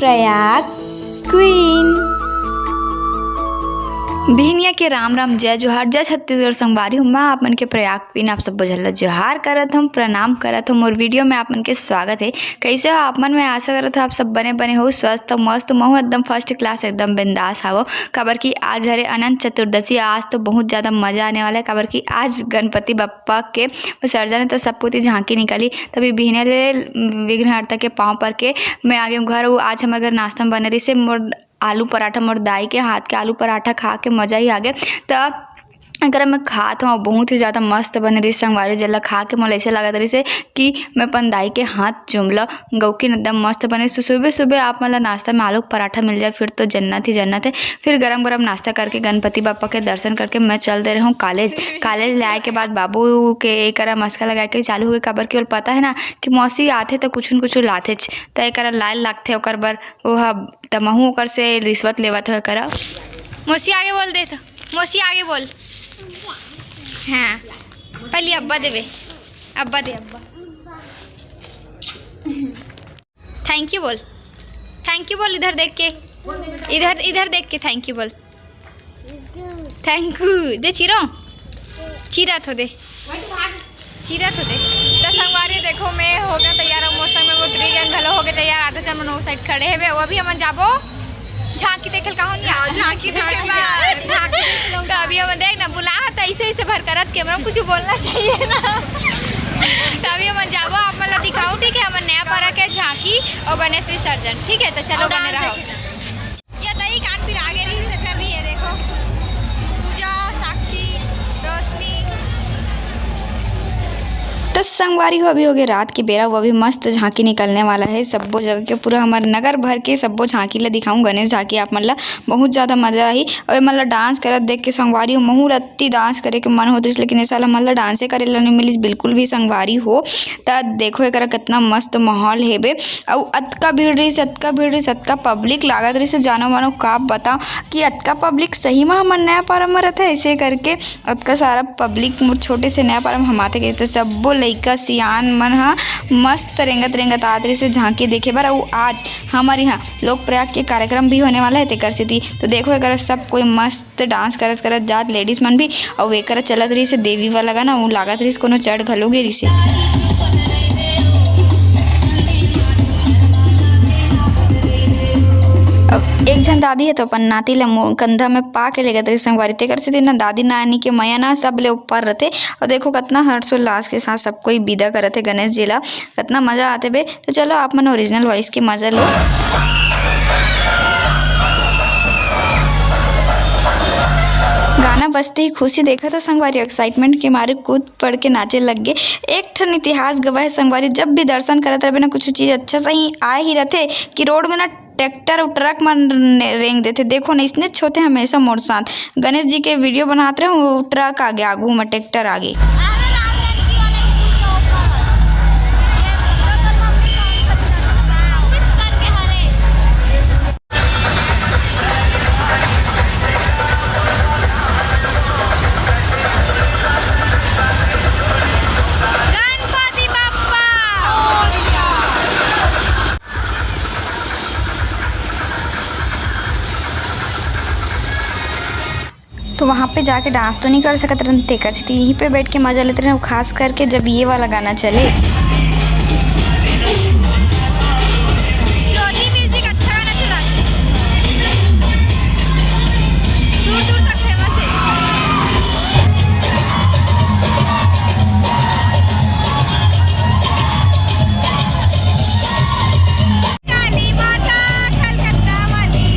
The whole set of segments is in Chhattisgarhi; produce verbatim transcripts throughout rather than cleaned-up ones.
प्रयाग क्वीन। बिहनिया के राम राम, जय जोहार, जय छत्तीसगढ़ संगवारी हो। मैं आप मन के प्रयाग क्वीन आप सब झन ला जोहार करत हूँ, प्रणाम करत हूँ। मोर वीडियो में आप मन के स्वागत है। कैसे हो आप मन? मैं आशा करत हूँ आप सब बने बने हो, स्वस्थ मस्त। महू एकदम फर्स्ट क्लास, एकदम बिंदास हवो, काबर कि आज हरे अनंत चतुर्दशी। आज तो बहुत ज्यादा मजा आने वाला है, काबर कि आज गणपति बप्पा के विसर्जन है, तो सब कोती झांकी निकली। तभी बिहने ले विघ्नहर्ता के पाँव पर के मैं आ गई हूँ घर। वो आज हमारे घर नाश्ता में बने रहिसे मोर आलू पराठा, मोर दाई के हाथ के आलू पराठा खा के मजा ही आ गए। त एकरा मैं खात हूँ, बहुत ही ज्यादा मस्त बने रहिस संगवारी। जेला खा के मोला ऐसे लागत रहिसे कि मैं अपन दाई के हाथ चूम ल। गौकिन एकदम मस्त बने। सु-, सुबह सुबह आप मन ला नाश्ता में आलू के पराठा मिल जाए, फिर तो जन्नत ही जन्नत है। फिर गरम गरम नाश्ता करके गणपति बप्पा के दर्शन करके मैं चल दे रहे हूँ कॉलेज। कॉलेज ले आए के बाद बाबू के एकरा मस्का लगा के चालू हो गए, काबर कि ओला पता है ना कि मौसी आथे तो कुछ न कुछ लाथेच, तो एकरा लाल लागथे, ओकर बर ओह तमहू ओकर से रिश्वत लेवत हो करा। मौसी आगे बोल दे तो, मौसी आगे बोल। हाँ, पहले अब्बा देवे, अब्बा दे, अब्बा। थैंक यू बोल, थैंक यू बोल, इधर देख के, इधर, इधर देख के थैंक यू बोल। थैंक यू दे चिरो, चिरा थो दे, चिरा थो दे। तो संगवारी देखो, मैं हो गया तैयार, और मोर संग में वो ट्रीगन घलो हो गए तैयार। आधा जन मन वो साइड खड़े हेबे, वो अभी हमन जाबो झांकी देखे ल। कहो नहीं, हाँ, झांकी देखे ला। तो अभी हमन देख ना, बुला तो ऐसे ऐसे भर करत कैमरा में कुछ बोलना चाहिए ना। तो अभी हमन जाबो, आप मन ला दिखाऊं, ठीक है? हमन नया पारा के झांकी और गणेश विसर्जन, ठीक है? तो चलो, बने रहो। ये दही काट फिर आगे रही से, फिर भी ये देखो, पूजा, साक्षी, रोशनी। तो संगवारी हो, अभी हो गए रात की बेरा, वो अभी मस्त झांकी निकलने वाला है। सब्बो जगह के पूरा हमारे नगर भर के सब्बो झांकी ला दिखाऊं, गणेश झांकी। आप मन ला बहुत ज्यादा मजा आही। और ये मन ला डांस करत देख के संगवारी हो, महू रत्ती डांस करे के मन होत रहिस, लेकिन इस साल हमन ला डांसे करे ला नहीं मिलिस बिल्कुल भी संगवारी हो। त देखो एकरा कितना मस्त माहौल हेबे। अउ अतका भीड़ रहिस, अतका भीड़ रहिस, अतका पब्लिक लागत रहिस, जानो मानो का बताओ कि अतका पब्लिक सही म हमर नया पारा म रथे ऐसे करके। अतका सारा पब्लिक मोर छोटे से नया पारा म हमाथे के, त सब्बो लइका सियान मन ह मस्त रेंगत रेंगत आत रहिस झांकी देखे बर। अउ आज हमर यहाँ लोक प्रयाग के कार्यक्रम भी होने वाला है, तेकर सेती तो देखो एकर सब कोई मस्त डांस करत करत जात लेडीज मन भी। अउ एकर चलत रहिस देवी वाला गाना, वो लागत रहिस कोनो चढ़ घलो गे रहिस। अब एक झन दादी है तो अपन नाती ला मो-, कंधा में पा के लेगत रहिस संगवारी, तेकर सेती ना दादी नानी के मया ना सब ले ऊपर रथे। और देखो कितना हर्षोल्लास के साथ सब कोई विदा करत है गणेश जी ला, कितना मजा आते बे। तो चलो आप मन ओरिजिनल वॉइस के मजा लो। गाना बजते ही खुशी देखा तो संगवारी एक्साइटमेंट के मारे कूद पड़ के नाचे लग गे। एक ठन इतिहास गवाह है संगवारी, जब भी दर्शन करत रहबे ना कुछ चीज अच्छा सही आए ही रहते कि रोड में ना ट्रैक्टर अउ ट्रक मन ने-, रेंग देथे। देखो ना, इसने छोते हमेशा मोर साथ। गणेश जी के वीडियो बनात रहे, वो ट्रक आगे, आगू में ट्रैक्टर आगे। गणपति बप्पा। तो वहाँ पे जाके डांस तो नहीं कर सकत रहन, तेकर सेती यहीं पे बैठ के मजा लेते रहन, खास करके जब ये वाला गाना चले। ज्योति म्यूजिक अच्छा गाना चला, दूर दूर तक फेमस है। काली माता कलकत्ता वाली।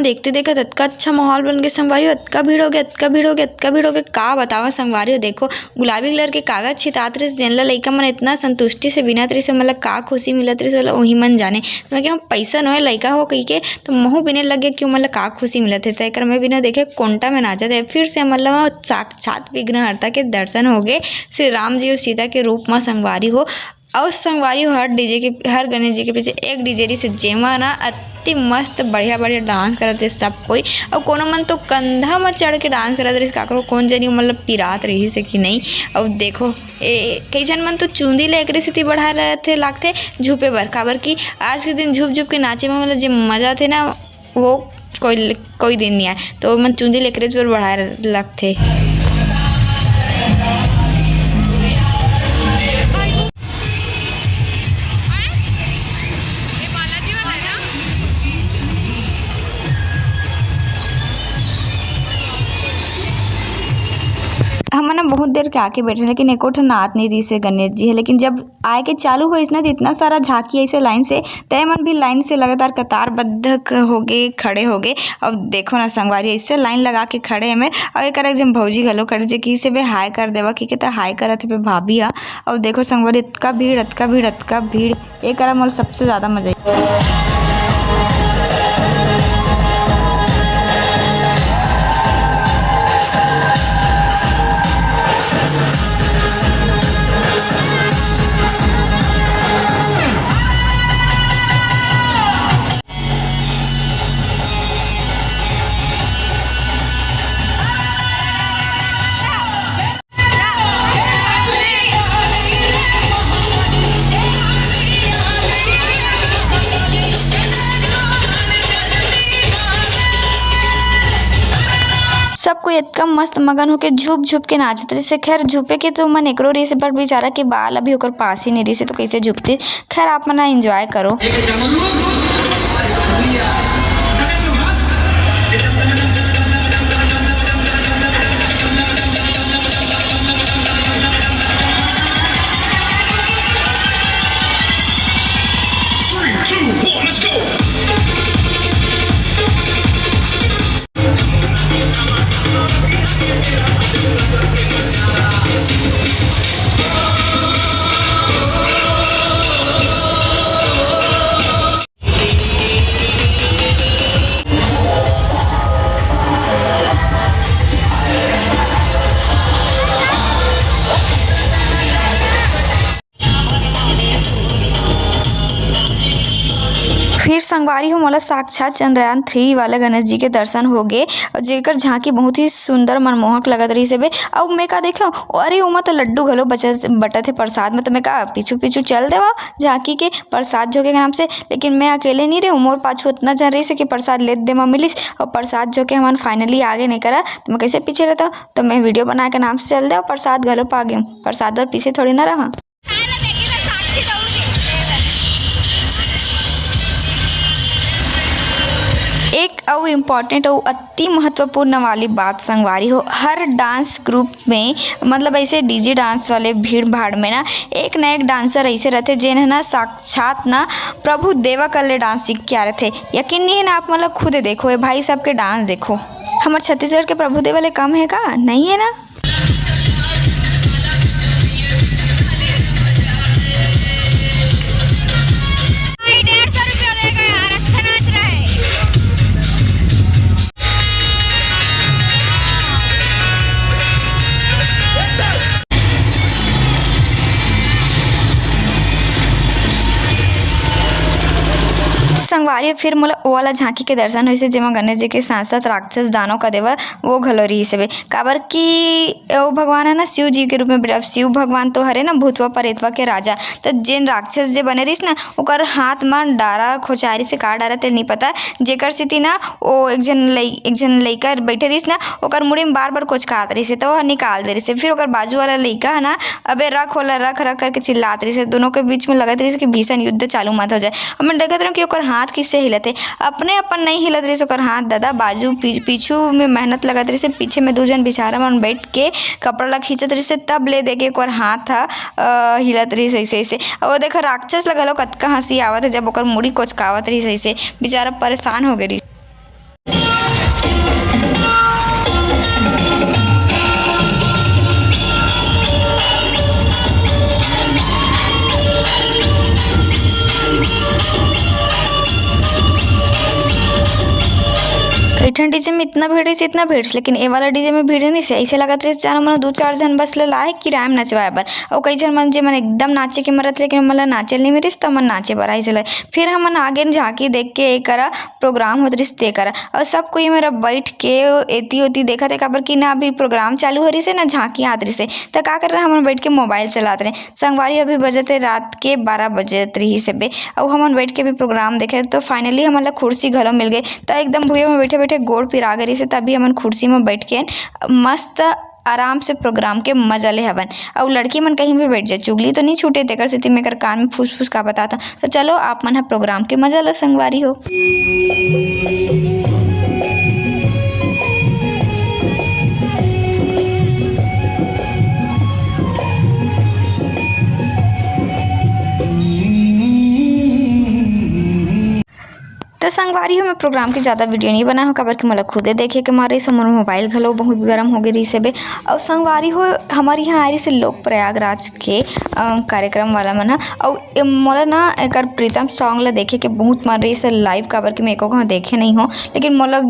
देखते देखत अतका अच्छा माहौल बन गे संगवारी हो, अतका भीड़ हो गे, अतका भीड़ हो गे, अतका भीड़ हो गे, का बतावं संगवारी हो। देखो, गुलाबी कलर के कागज छितात रहिस, जेन ला लइका मन इतना संतुष्टि से बिनत रहिस, ओमन ला का खुशी मिलत रहिस, ओला उही मन जाने। तो मैं कहा, "पैसा नोहे लइका हो," कहिके, तो महू बिने लग गे कि ओमन ला का खुशी मिलत हे। त एकर मैं बिना देखे कोंटा में नाचत हे। फिर से हमन ला साक्षात विघ्नहर्ता के दर्शन हो गे, श्री राम जी अउ सीता के रूप म संगवारी हो। अउ संगवारी हो, हर डीजे के, हर गणेश जी के पीछे एक डीजे रहिस, जेमा ना अति मस्त बढ़िया बढ़िया डांस करत रहिस सब कोई। अउ कोनो मन तो कंधा म चढ़ के डांस करत रहिस, काकरो कोन जनी मतलब पिरात रहिस हे कि नहीं। अउ देखो, ए, कई झन मन तो चुंदी ले एकरे सेती बढ़ाए रहथे लागथे झुपे बर, काबर कि आज के दिन झुप झुप के नाचे म मतलब जे मजा आथे ना, वो कोई, कोई दिन नहीं आए, तो मन चुंदी ले एकरे बर बढ़ाए लगथे। हमन ह बहुत देर के आके बैठे, लेकिन एको ठन आत नहीं रहिस हे गणेश जी ह। लेकिन जब आए के चालू होइस ना, तो इतना सारा झांकी ऐसे लाइन से, ते मन भी लाइन से लगातार कतारबद्ध क-, होगे, खड़े होगे। अब देखो ना संगवारी, ऐसे लाइन लगा के खड़े हे मेर। अब एक एक झन भौजी घलो खड़े, जे किसे बे हाय कर देवा, कि के त हाय करत हे बे भाभी हा। अब देखो संगवारी, इतका भीड़, इतका भीड़, इतका भीड़। ये करा मोला सबसे ज्यादा मजा आई। सब कोई इतका मस्त मगन होके झुप झुप के नाचत रहिस हे। खैर, झुपे के तो मन एकरो रहिस हे, पर बेचारा के बाल अभी ओकर पास ही नहीं रहिस हे, तो कैसे झुपते। खैर, आप मन enjoy करो। फिर संगवारी हो, मोला साक्षात चंद्रयान थ्री वाला गणेश जी के दर्शन हो गे, और जेकर झांकी बहुत ही सुंदर मनमोहक लगत रहिस हे बे। अउ मैं का देखे, अरे ओमा तो लड्डू घलो बचत, बटत हे प्रसाद में, तो मैं का पीछू पीछू चल देवा झांकी के प्रसाद झोंके के नाम से। लेकिन मैं अकेले नहीं रहे, मोर पाछू उतना झन रहिस हे कि प्रसाद लेत दे म मिलिस, और प्रसाद झोंके हमन finally आगे नहीं करा, तो मैं कैसे पीछे रहता, तो मैं video बना के नाम से चल दे, और प्रसाद घलो पा गे, प्रसाद बर पीछे थोड़ी ना रहा। एक अउ important अउ अति महत्वपूर्ण वाली बात संगवारी हो, हर dance group में, मतलब ऐसे DJ dance वाले भीड़ भाड़ में ना, एक ना एक dancer ऐसे रहथे, जेन ह ना साक्षात ना प्रभु देवा कर ले dance सीख के आ रहथे। यकीन नहीं है ना, आप मतलब खुद देखो, ये भाई साहब के dance देखो। हमर छत्तीसगढ़ के प्रभु देवा ले कम है का? नहीं है ना। भाई, डेढ़ सौ रुपया देगा यार, अच्छा नाच रहा है। संगवारी, फिर मोला ओ वाला झांकी के दर्शन होइसे, जेमा गणेश जी के साथ साथ राक्षस दानव का देवा वो घलो रहिस हवे। काबर कि ओ भगवान है ना शिव जी के रूप में, अब शिव भगवान तो हरे ना भूतवा परेतवा के राजा, तो जेन राक्षस जे बने रहिस ना, ओकर हाथ म डारा खोचारी से का डारा तेल नहीं पता, जेकर सेती ना ओ एक झन लई-, एक झन लइका बैठे रहिस ना, ओकर मुड़ी में बार बार कोचकात रहिस, तो ओह निकाल दे रहिस। फिर ओकर बाजू वाला लइका है ना, "अबे रख ओला, रख, रख" करके चिल्लात रहिस। दोनों के बीच में लगत रहिस कि भीषण युद्ध चालू मत हो जाए। अब मैं देखत रहूं कि ओकर हाथ किसे हिलत है, अपने अपन नहीं हिलत रहिस ओकर हाथ, दादा बाजू पी-, पीछू में मेहनत लगत रहिस, पीछे में दू झन बेचारा मन बैठ के कपड़ा ला खींचत रहिस, तब ले देके ओकर हाथ ह, अ, हिलत रहिस ऐसे ऐसे। अउ वो देखो राक्षस ला घलो कतका हंसी आवत है, जब ओकर मुड़ी कोचकावत रहिस ऐसे, बेचारा परेशान हो गे रहिस। एक ठन डीजे में इतना भीड़ रहिस, इतना भीड़, लेकिन ए वाला डीजे में भीड़ नहीं से, ऐसे लगत रहिस जानो मन दू चार झन बस ले लाए किराया में नचवाए बर। अउ कई झन मन जे मन एकदम नाचे के मरत, लेकिन मन ला नाचे नहीं मिलिस, त मन नाचे बर आइस ले। फिर हमन आगे झांकी देख के एकरा प्रोग्राम होत रहिस तेकरा, अउ सब कोई मेरा बैठ के एती ओती देखत हे, काबर कि ना अभी प्रोग्राम चालू हो रहिस हे, ना झांकी आत रहिस हे। त का कर रहे, हमन बैठ के मोबाइल चलात रहे। संगवारी, अभी बजत हे रात के बारह बजत रहिस हे बे, अउ हमन बैठ के भी प्रोग्राम देखे, तो फाइनली हमन ला कुर्सी घलो मिल गए। त एकदम भुइयां में बैठे बैठे गोड़ पिरा गे रहिस हे, तभी हमन कुर्सी में बैठ के मस्त आराम से प्रोग्राम के मजा ले हवन। अउ लड़की मन कहीं भी बैठ जाए, चुगली तो नहीं छूटे, तेकर सेती मैं एकर कान में फुस फुस का बताता। तो चलो, आप मन ह प्रोग्राम के मजा लो संगवारी हो। तो संगवारी हो, मैं प्रोग्राम के ज़्यादा वीडियो नहीं बनाए हूँ, काबर कि मोला खुदे देखे के मारे से मोर मोबाइल घलो बहुत गरम हो गए रहिस हे बे। अउ संगवारी हो, हमर यहाँ आए रहिस हे लोक प्रयागराज के, अ, कार्यक्रम वाला मन ह। अउ ए, मोला ना एकर प्रीतम सॉन्ग ला देखे के बहुत मन रहिस हे लाइव, काबर कि मैं एको घाव देखे नहीं हूँ, लेकिन मोला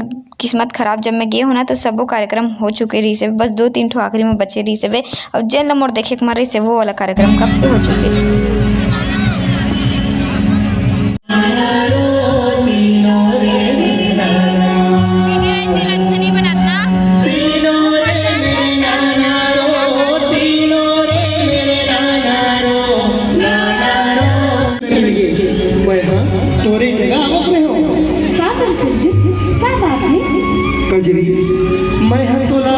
किस्मत खराब, जब मैं गे हूँ ना, तो सबो कार्यक्रम हो चुके रहिस हे, बस दो तीन ठो आखिरी में बचे रहिस हे बे। अउ जेन ला मोर देखे के मन रहिस हे, वो वाला कार्यक्रम कब के हो चुके रहिस। वीडियो इतनी अच्छा नहीं बनाता। मैं हाँ तोरे जगह आवत रहे हो। का कर सर जी? का बात है? कजरी, मैं हाँ तोला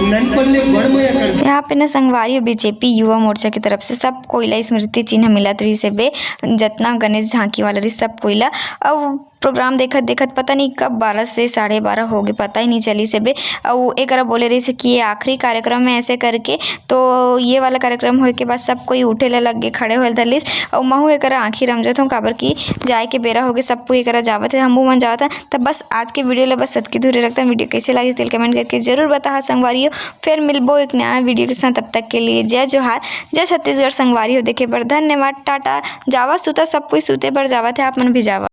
ननपन ले बड़ मया कर यहाँ पे ना संगवारी बीजेपी युवा मोर्चा की तरफ से सब कोई ला स्मृति चिन्ह मिलत रहिस हे बे, जतना गणेश झांकी वाला रहिस सब कोई ला। अउ प्रोग्राम देखत देखत पता नहीं कब बारह से साढ़े बारह हो गए, पता ही नहीं चलिस हे बे। अउ एकरा बोले रहिस हे कि ये आखिरी कार्यक्रम है ऐसे करके। तो ये वाला कार्यक्रम होए के बाद सब कोई उठे ला लग गए, खड़े होए ला धर लिस। अउ महू एकरा आँखी रमजत हूँ, काबर कि जाए के बेरा हो गए, सब कोई एकरा जावत है, हमू मन जावत है। तब बस आज के वीडियो ला बस अतकी दूरी रखता। वीडियो कैसे लागिस तेला कमेंट करके जरूर बताहा संगवारी हो। फिर मिलबो एक नया वीडियो के साथ, तब तक के लिए जय जोहार, जय छत्तीसगढ़ संगवारी हो। देखे बर धन्यवाद, टाटा। जावा सुता, सब कोई सुते बर जावत है, आप मन भी जावा।